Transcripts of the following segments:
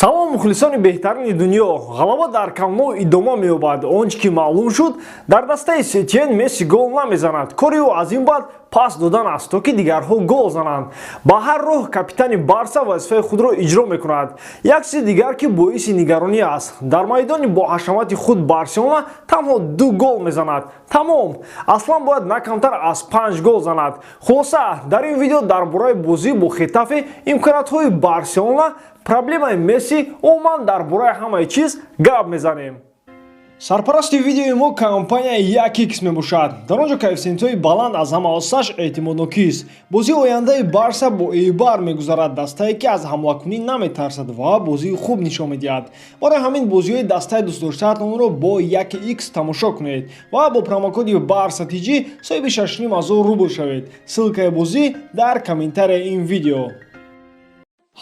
Салом, мухлисони беҳтарини дунё! Ғалаба дар Камп Ноу идома меёбад. Он чӣ ки маълум шуд: дар дастаи Сетиен Месси гол намезанад. Кори ӯ аз ин баъд пас додан аст, то ки дигарҳо гол зананд. Ба ҳар роҳ капитани Барса вазифаи худро иҷро мекунад. Як чизи дигар, ки боиси нигаронӣ аст: дар майдони бо ҳашамати худ Барселона танҳо ду гол мезанад, тамом. Аслан бояд на камтар аз панҷ гол занад. Хулоса, дар ин видео дар бораи бозӣ бо Хетафе, имкониятҳои Барселона, проблемаи Месси, умуман дар бораи ҳамаи чиз гап мезанем. Сарпарасти видеои мо компания 1x мебошад. Дар он ҷо коэффисиентҳои баланд, аз ҳама осаш эътимоднокист. Бозии ояндаи Барса бо Эйбар мегузарад, дастае, ки аз ҳамлакунӣ наметарсад ва бозии хуб нишон медиҳад. Барои ҳамин бозиҳои дастаи дӯстдоштаатонро бо 1x тамошо кунед ва бо промокоди Барса TG соҳиби 6 ҳазор рубл шавед. Ссылкаи бозӣ дар комментарияи ин видео.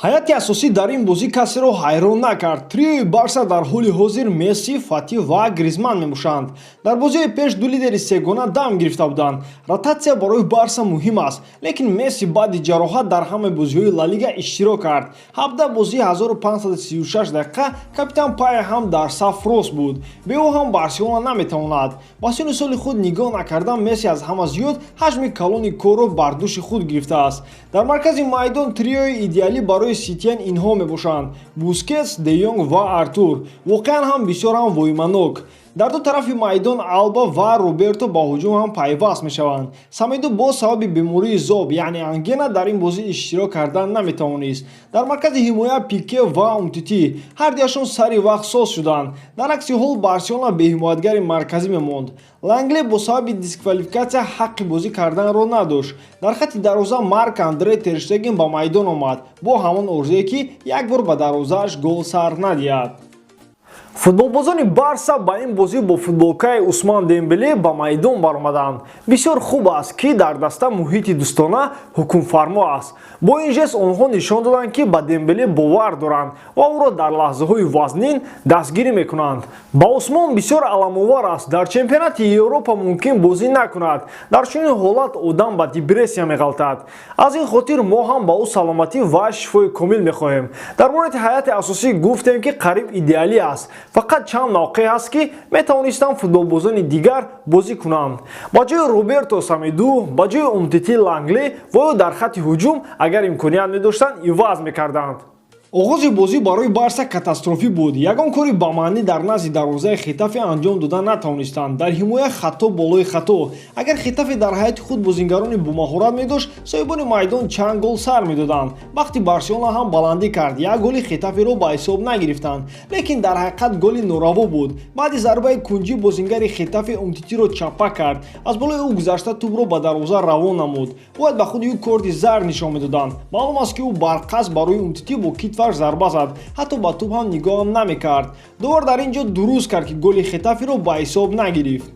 Ҳайати асосӣ дар ин бозӣ касеро ҳайрон накард. Триои Барса дар ҳоли ҳозир Месси, Фати ва Гризман мебошанд. Дар бозиҳои пеш ду лидери сегона дам гирифта буданд. Ротатсия барои Барса муҳим аст, лекин Месси баъди ҷароҳат дар ҳамаи бозиҳои Ла Лига иштирок кард: 17 бозӣ, 1536 дақиқа. Капитан пай ҳам дар саф рост буд. Бе ӯ ҳам Барселона наметавонад. Ба синну соли худ нигоҳ накардан, Месси аз ҳама зиёд ҳаҷми калони корро бар дӯши худ гирифтааст. Дар маркази майдон триои идеалӣ барои Сетиен инҳо мебошанд: Бускетс, Де Йонг ва Артур. Воқеан ҳам бисёр ҳам воиманок. Дар ду тарафи майдон Алба ва Роберто ба ҳуҷум ҳам пайваст мешаванд. Самеду бо сабаби бемории зоб, яъне ангина, дар ин бозӣ иштирок кардан наметавонист. Дар маркази ҳимоя Пике ва Умтити. Ҳардуяшон сари вақт соз шуданд. Дар акси ҳол Барселона беҳимоятгари марказӣ мемонд. Лангле бо сабаби дисквалификатсия ҳаққи бозӣ карданро надошт. Дар хатти дарвоза Марк Андре Терштеген ба майдон омад бо ҳамон орзуе, ки як бор ба дарвозааш гол сар надиҳад. Футболбозони Барса ба ин бозӣ бо футболкаи Усман Дембеле ба майдон баромаданд. Бисёр хуб аст, ки дар даста муҳити дӯстона ҳукмфармо аст. Бо ин жест онҳо нишон доданд, ки ба Дембеле бовар доранд ва ӯро дар лаҳзаҳои вазнин дастгирӣ мекунанд. Ба Усмон бисёр аламовар аст: дар чемпионати Европа мумкин бозӣ накунад. Дар чунин ҳолат одам ба депрессия меғалтад. Аз ин хотир мо ҳам ба ӯ саломатӣ ва шифои комил мехоҳем. Дар мавриди ҳайати асосӣ гуфтем, ки қариб идеалӣ аст. Фақат чанд мавқеъ ҳаст, ки метавонистанд футболбозони дигар бозӣ кунанд: ба ҷои Роберто Самеду, ба ҷои Умтити Лангле ва ё дар хатти ҳуҷум, агар имконият медоштанд, иваз мекарданд. Оғози бозӣ барои Барса катастрофӣ буд. Ягон кори ба маънӣ дар назди дарвозаи Хетафе анҷом дода натавонистанд. Дар ҳимоя хато болои хато. Агар Хетафе дар ҳайати худ бозингарони бомаҳорат медошт, соҳибони майдон чанд гол сар медоданд. Вақти Барселона ҳам баландӣ кард, як голи Хетаферо ба ҳисоб нагирифтанд, лекин дар ҳақиқат голи нораво буд. Баъди зарбаи кунҷӣ бозингари Хетафе Умтитиро чаппа кард, аз болои ӯ гузашта, тӯбро ба дарвоза равон намуд. Бояд ба худи ӯ корти зард нишон медоданд. Маълум аст, ки ӯ барқасд барои Умтити бо китфаш зарба зад, ҳатто ба тӯб ҳам нигоҳам намекард. Довар дар ин ҷо дуруст кард, ки голи Хетафиро ба ҳисоб нагирифт.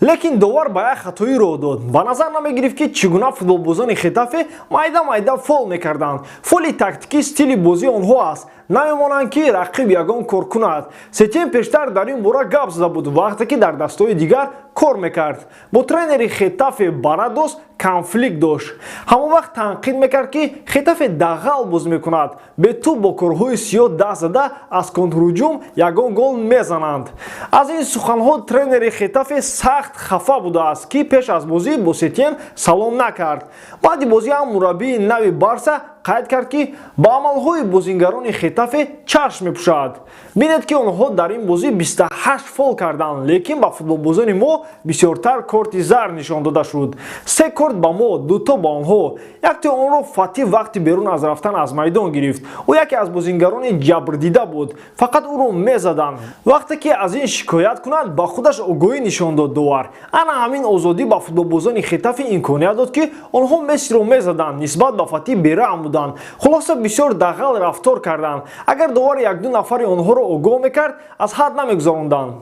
Лекин довар ба як хатоӣ роҳ дод. Ба назар намегирифт, ки чӣ гуна футболбозони Хетафе майда майда фол мекарданд. Фоли тактикӣ стили бозии онҳо аст. Намемонанд, ки рақиб ягон кор кунад. Сетиен пештар дар ин бора гап зада буд, вақте ки дар дастҳои дигар кор мекард. Бо тренери Хетафе Барадос конфликт дошт. Ҳамон вақт танқид мекард, ки Хетафе дағал бозӣ мекунад, бетӯб бо корҳои сиёҳ даст зада, аз контрҳуҷум ягон гол мезананд. Аз ин суханҳо тренери Хетафе сахт хафа будааст, ки пеш аз бозӣ бо Сетиен салом накард. Баъди бозӣ ҳам мураббии нави Барса қайд кард, ки ба амалҳои бозингарони Хетафе чашм мепӯшад. Бинед, ки онҳо дар ин бозӣ 28 фол карданд, лекин ба футболбозони мо бисёртар корти зард нишон дода шуд: се корт ба мо, дуто ба онҳо. Яктои онро Фатӣ вақти берун аз рафтан аз майдон гирифт. Ӯ яке аз бозингарони ҷабрдида буд, фақат ӯро мезаданд. Вақте ки аз ин шикоят кунад, ба худаш огоҳӣ нишон дод довар. Ана ҳамин озодӣ ба футболбозони Хетафе имконият дод, ки онҳо Мессиро мезаданд, нисбат ба Фатӣ бераҳм буданд. Хулоса, бисёр дағал рафтор карданд. Агар довар якду нафари онҳоро огоҳ мекард, аз ҳад намегузаронданд.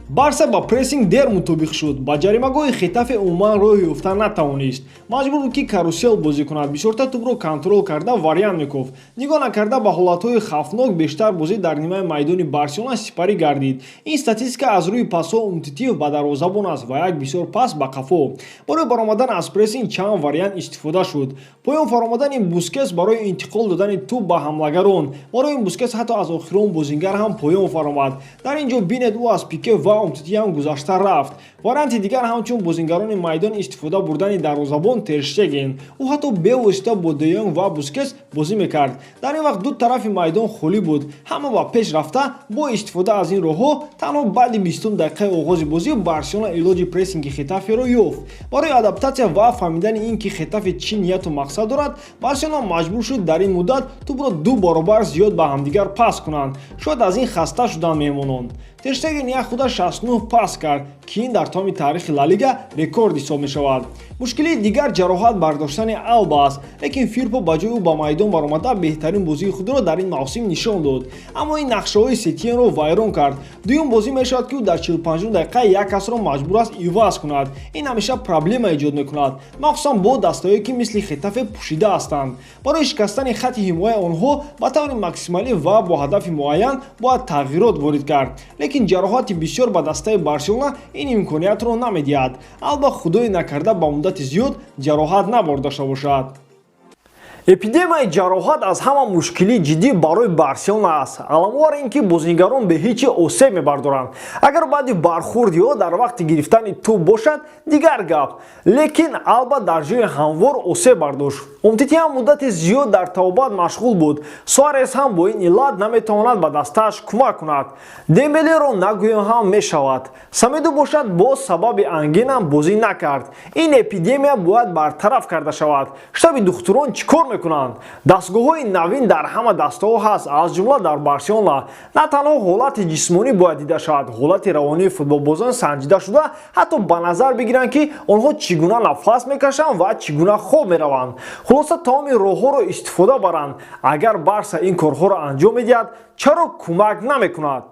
Барса ба прессинг дер мутобиқ шуд. Ба ҷаримагоҳи Хетафе умуман роҳ ёфта натавонист. Маҷбур буд, ки карусел бозӣ кунад, бисёртар тӯбро контрол карда, вариант мекофт. Нигоҳ накарда ба ҳолатҳои хавфнок, бештар бозӣ дар нимаи майдони Барселона сипарӣ гардид. Ин статистика аз рӯи пасҳо Умтити ба дарвозабон аст ва як бисёр пас ба қафо. Барои баромадан аз прессинг чанд вариант истифода шуд. Поён фаромадани Бускес барои интиқол додани тӯб ба ҳамлагарон. Барои ин Бускес ҳатто аз охирон бозингар ҳам поён фаромад. Дар ин ҷо бинед, ӯ аз Пике ва Умтити ҳам гузашта рафт. Варианти дигар ҳамчун бозингарони майдон истифода бурдани дарвозабон Терштеген. Ӯ ҳатто бевосита бо Де Йонг ва Бускес бозӣ мекард. Дар ин вақт ду тарафи майдон холӣ буд, ҳама ба пеш рафта. Бо истифода аз ин роҳҳо танҳо баъди 20 дақиқаи оғози бозӣ Барселона илоҷи прессинги Хетаферо ёфт. Барои адаптатсия ва фаҳмидани ин ки Хетафе чӣ нияту мақсад дорад, Барселона маҷбур шуд дар ин муддат тӯбро ду баробар зиёд ба ҳамдигар пас кунанд. Шояд аз ин хаста шуданд меҳмонон. Терштеген як худа 69 пас кард, ки ин дар тамоми таърихи Ла Лига рекорд ҳисоб мешавад. Мушкилии дигар ҷароҳат бардоштани Алба аст, лекин Фирпо ба ҷои ӯ ба майдон баромада, беҳтарин бозии худро дар ин мавсим нишон дод, аммо ин нақшаҳои Сетиенро вайрон кард. Дуюм бозӣ мешавад, ки ӯ дар 45 дақиқа як касро маҷбур аст иваз кунад. Ин ҳамеша проблема эҷод мекунад, махсусан бо дастаҳое, ки мисли Хетафе пӯшида ҳастанд. Барои шикастани хатти ҳимояи онҳо ба таври максималӣ ва бо ҳадафи муайян бояд тағйирот ворид кард, лекин ҷароҳати бисёр ба дастаи Барселона ин имкониятро намедиҳад. Алба, худое накарда, ба муддати зиёд ҷароҳат набардошта бошад. Эпидемияи ҷароҳат аз ҳама мушкилии ҷиддӣ барои Барселона аст. Аламовар ин ки бозигарон бе ҳечи осеб мебардоранд. Агар баъди бархурд ё дар вақти гирифтани тӯб бошад, дигар гап, лекин Алба дар ҷои ҳамвор осеб бардошт. Умтити ҳам муддати зиёд дар табобат машғул буд. Суарес ҳам бо ин иллат наметавонад ба дастааш кӯмак кунад. Дембелеро нагӯем ҳам мешавад. Самеду бошад, боз сабаби ангина бозӣ накард. Ин эпидемия бояд бартараф карда шавад. Штаби духтурон чӣ кор мекунанд? Дастгоҳҳои навин дар ҳама дастаҳо ҳаст, аз ҷумла дар Барселона. На танҳо ҳолати ҷисмонӣ бояд дида шавад, ҳолати равонии футболбозон санҷида шуда, ҳатто ба назар бигиранд, ки онҳо чӣ гуна нафас мекашанд ва чӣ гуна хоб мераванд. Хулоса, тамоми роҳҳоро истифода баранд. Агар Барса ин корҳоро анҷом медиҳад, чаро кӯмак намекунад?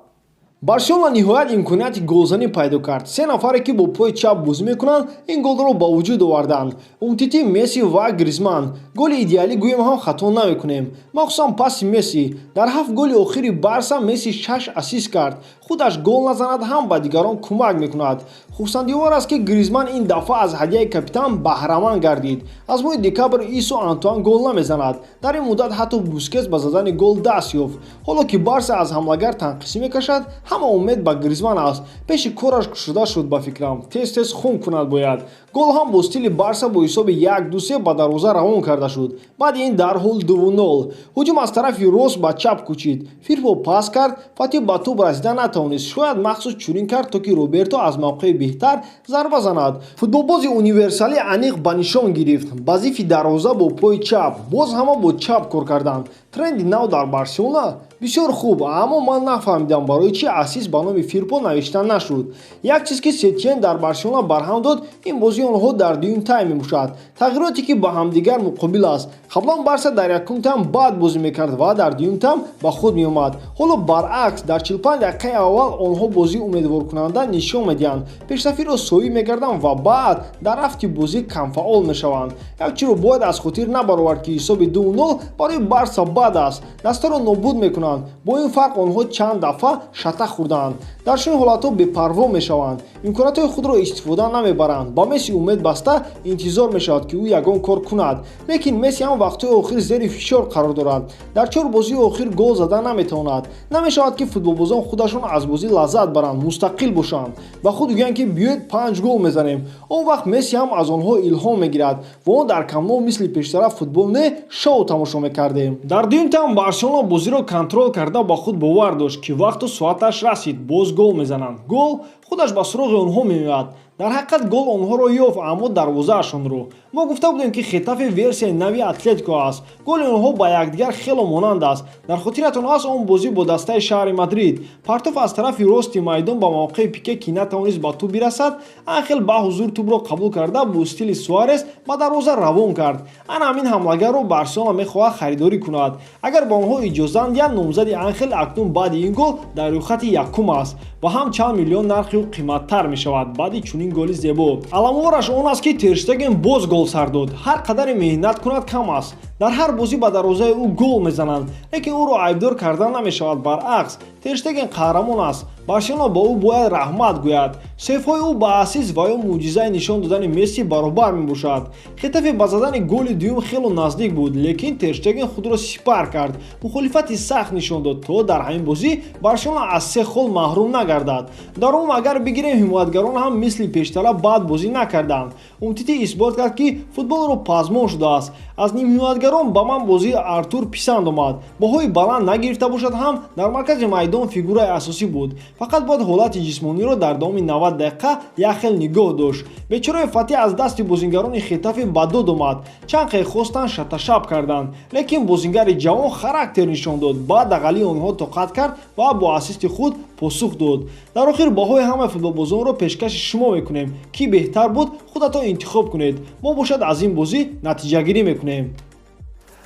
Барселона ниҳоят имконияти голзанӣ пайдо кард. Се нафаре, ки бо пои чап бозӣ мекунанд, ин голро ба вуҷуд оварданд: Умтити, Месси ва Гризман. Голи идеалӣ гӯем ҳам хато намекунем, махсусан паси Месси. Дар ҳафт голи охири Барса Месси шаш ассист кард. Худаш гол назанад ҳам, ба дигарон кӯмак мекунад. Хурсандиовар аст, ки Гризман ин дафъа аз ҳадияи капитан баҳраманд гардид. Аз моҳи декабр Исо Антуан гол намезанад. Дар ин муддат ҳатто Бускес ба задани гол даст ёфт. Ҳоло ки Барса аз ҳамлагар танқисӣ мекашад, ҳама умед ба Гризман аст. Пеши кораш кушода шуд. Ба фикрам, тез тез хун кунад бояд. Гол ҳам бо стили Барса бо ҳисоби 1-2-3 ба дарвоза равон карда шуд. Баъди ин дарҳол 2-0. Ҳуҷум аз тарафи рост ба чап кӯчид. Фирпо пас кард, Фати ба тӯб расида натавонист. Шояд махсус чунин кард, то ки Роберто аз мавқеи беҳтар зарба занад. Футболбози универсалӣ аниқ ба нишон гирифт. Ба зифи дарвоза бо пои чап. Боз ҳама бо чап кор карданд. Тренди нав дар Барселона бисёр хуб, аммо ман нафаҳмидам, барои чи ассист ба номи Фирпо навишта нашуд. Як чиз, ки Сетиен дар Барселона барҳам дод, ин бозии онҳо дар дуюм тайм мебошад. Тағйироте, ки ба ҳамдигар муқобил аст. Қаблан Барса дар якум тайм бад бозӣ мекард ва дар дуюм тайм ба худ меомад. Ҳоло баръакс, дар 45 дақиқаи аввал онҳо бозии умедворкунанда нишон медиҳанд, пешсафиро соҳиб мегарданд ва баъд дар рафти бозӣ камфаъол мешаванд. Як чиро бояд аз хотир набаровард, ки ҳисоби 2-0 барои Барса бад аст. Дастаро нобуд мекунанд. Бо ин фарқ онҳо чанд дафъа шата хӯрдаанд. Дар чунин ҳолатҳо бепарво мешаванд, имкониятҳои худро истифода намебаранд. Ба Месси умед баста интизор мешавад, ки ӯ ягон кор кунад, лекин Месси ҳам вақтҳои охир зери фишор қарор дорад. Дар чор бозии охир гол зада наметавонад. Намешавад, ки футболбозон худашон аз бозӣ лаззат баранд, мустақил бошанд, ба худ гӯянд, ки биёед, панҷ гол мезанем. Он вақт Месси ҳам аз онҳо илҳом мегирад ва он дар Камп Ноу мисли пештара футбол не, шоу тамошо мекардем. Дар дуюм тайм Барселона бозиро контрол карда, ба худ бовар дошт, ки вақту соаташ расид, боз гол мезананд. Гол худаш ба суроғи онҳо меояд. Дар ҳақиқат, гол онҳоро ёфт, аммо дарвозаашонро. Мо гуфта будем, ки Хетафе версияи нави Атлетико аст. Голи онҳо ба якдигар хело монанд аст. Дар хотиратон аст он бозӣ бо дастаи шаҳри Мадрид? Партов аз тарафи рости майдон ба мавқеи Пике, ки натавонист ба тӯб бирасад. Анхел ба ҳузур тӯбро қабул карда, бо стили Суарес ба дарвоза равон кард. Ана ҳамин ҳамлагарро Барселона мехоҳад харидорӣ кунад, агар ба онҳо иҷозат диҳанд. Номзади Анхел акнун баъди ин гол дар рӯйхати якум аст ва ҳам чанд миллион нархи ӯ қиматтар мешавад баъди чунин голи зебо. Аламовораш он аст, ки Терштеген боз гол сар дод. Ҳар қадаре меҳнат кунад, кам аст. Дар ҳар бозӣ ба дарвозаи ӯ гол мезананд, лекин ӯро айбдор кардан намешавад. Баръакс, Терштеген қаҳрамон аст. Барселона ба ӯ бояд раҳмат гӯяд. Сейвҳои ӯ ба ассист ва ё мӯъҷизаи нишон додани Месси баробар мебошад. Хетафе ба задани голи дуюм хело наздик буд, лекин Терштеген худро сипар кард, мухолифати сахт нишон дод, то дар ҳамин бозӣ Барселона аз се хол маҳрум нагардад. Дар умум агар бигирем, ҳимоятгарон ҳам мисли пештара бад бозӣ накарданд. Умтити исбот кард, ки футболро пазмон шудааст. Аз нимҳимоятгарон ба ман бозии Артур писанд омад. Баҳои баланд нагирифта бошад ҳам, дар маркази майдон фигураи асосӣ буд. Фақат бояд ҳолати ҷисмониро дар давоми 90 дақиқа як хел нигоҳ дошт. Бечораи Фатӣ аз дасти бозингарони Хетафе ба дод омад. Чанд қе хостанд, шаташаб карданд, лекин бозингари ҷавон характер нишон дод, ба дағалии онҳо тоқат кард ва бо ассисти худ посух дод. Дар охир баҳои ҳамаи футболбозонро пешкаши шумо мекунем. Кӣ беҳтар буд, худатон интихоб кунед. Мо бошад аз ин бозӣ натиҷагирӣ мекунем.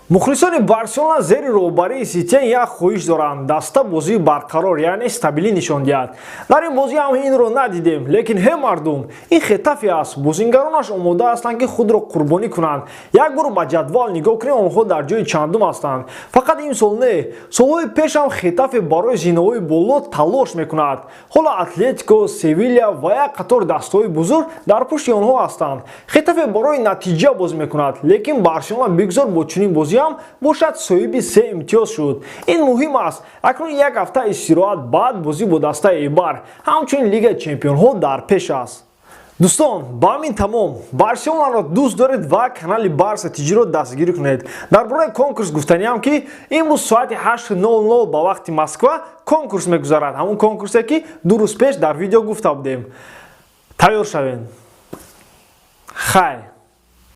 Мухлисони Барселона зери роҳбарии Сетиен як хоҳиш доранд: даста бозии барқарор, яъне стабилӣ нишон диҳад. Дар ин бозӣ ҳам инро надидем. Лекин ҳе мардум, ин Хетафе аст. Бозингаронаш омода ҳастанд, ки худро қурбонӣ кунанд. Як бор ба ҷадвал нигоҳ кунем, онҳо дар ҷои чандум ҳастанд. Фақат имсол не, солҳои пеш ҳам Хетафе барои зинаҳои боло талош мекунад. Ҳоло Атлетико, Севиля ва як қатор дастаҳои бузург дар пушти онҳо ҳастанд. Хетафе барои натиҷа бозӣ мекунад, лекин Барселона бигзор бо чунин бозӣ ҳам бошад, соҳиби се имтиёз шуд. Ин муҳим аст. Акнун як ҳафта истироҳат, баъд бозӣ бо дастаи Эйбар, ҳамчунин Лигаи чемпионҳо дар пеш аст. Дӯстон, ба ҳамин тамом. Барселонаро дӯст доред ва канали Барса Тиҷиро дастгирӣ кунед. Дар бораи конкурс гуфтаниам, ки имрӯз соати 8:00 ба вақти Москва конкурс мегузарад, ҳамон конкурсе, ки 2 рӯз пеш дар видео гуфта будем. Тайёр шавед. Хайр.